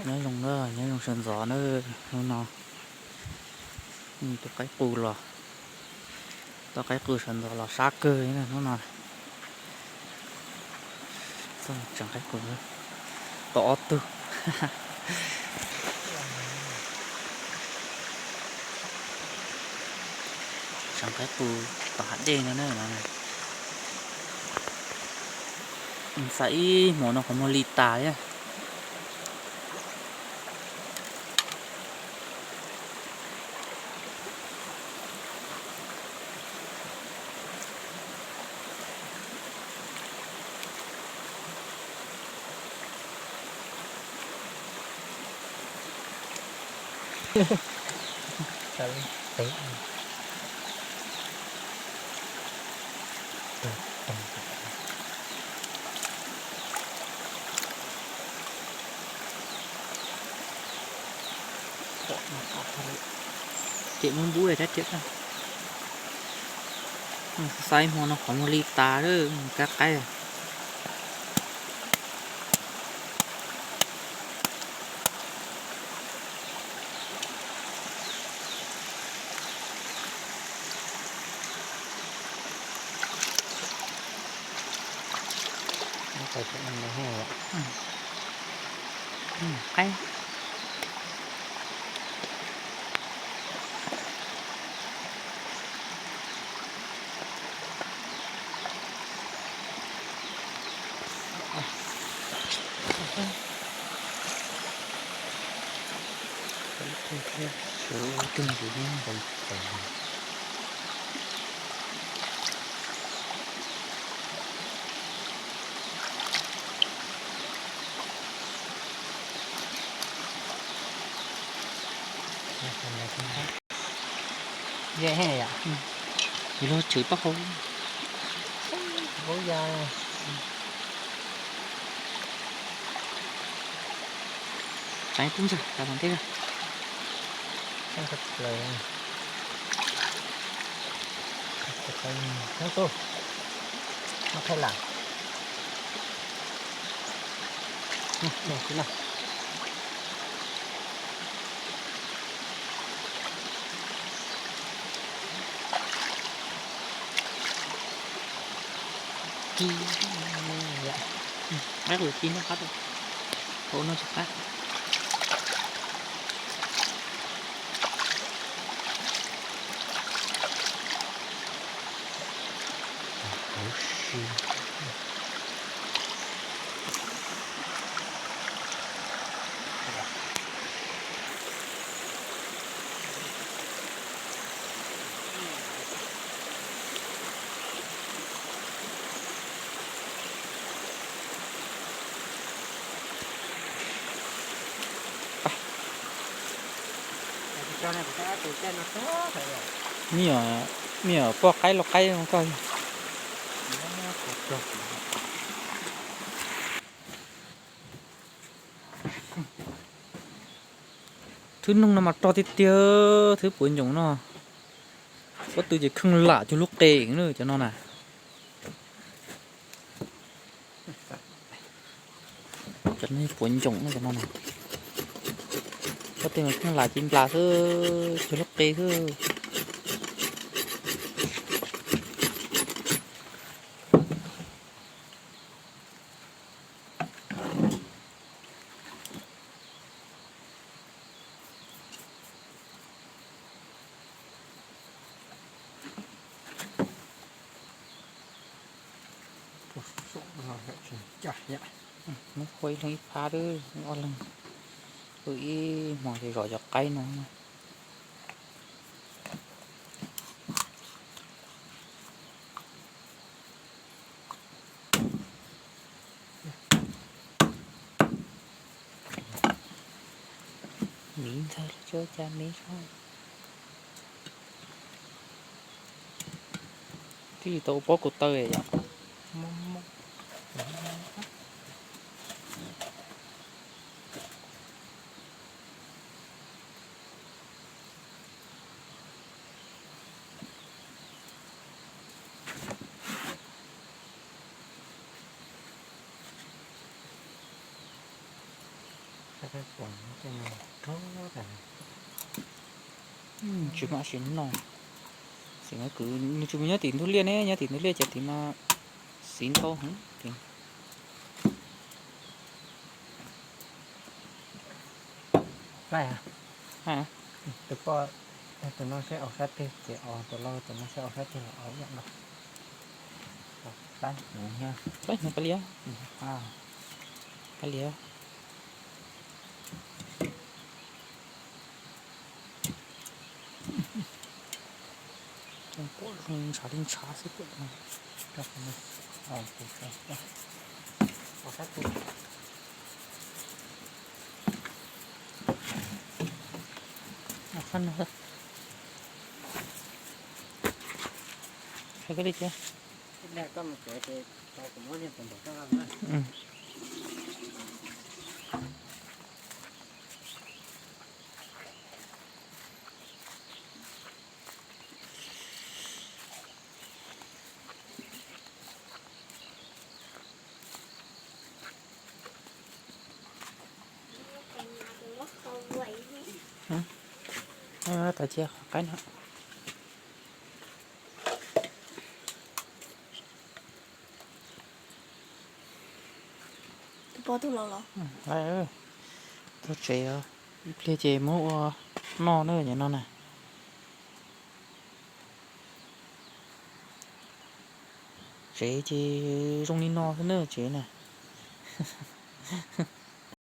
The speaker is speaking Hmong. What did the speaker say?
Nyob zoo na, nyob zoo sawv ntxov na, hnub no tus qaib qus los, tus qaib qus sawv ntxov los sab kawg li na hnub no. Tseem qaib qus tau ob tug. Tseem qaib qus tom hav dej no na. Xav ib hmo no qhov muag li tas thiab. Ces muab npub rab riam, xav ib hmo no qhov muag li tas lawm, kab qaib. Qaib. Sawv ua tus ntawd npaum cas. Yog, yus luag tshwm taub hau. Tsaiv tub ntsuag tas los ntej. Hnub tuj, hnub khaij lam. Ci, qaib qus ci noj qab, hauv no tsis qab. Me nyuam poj qaib los qaib no koj. Thwb noog no mas rog tiag tiag, thwb puav ntsoom no. Pob tw ces kheej lam cuag lub qe na cov no na. Cov no puav ntsoom no cov no na. Pob tw mas kheej lam ci nplas xwb, cuag lub qe xwb. Muab ua ib leeg ib phab, ob leeg ua ib hmos ces zom cov qaib no. Miv ntxawg los tsis ua cas, miv tso. Twb tsis tau ua pob kuv taw yom. Tsis mam sim no. Xim no kwv nws tsis mus nyob tim ntug liaj ne, nyob tim ntug liaj ces tim no xim ntau heev. Tus poj, tus no seb aus sab twg ces aus, tus laus tus no seb aus sab twg los aus ib yam no. Pab hnyuv pab liab, pab liab. Pom zoo ntshav li ntshav xwb. Qhia koj li thiab. Tau cia qhov qaib no. Tus poj tus laus los? Tuag tsev os, ib pliag ces muab ua noj na, no na. Tsev ces zoo li no xwb na tsev na.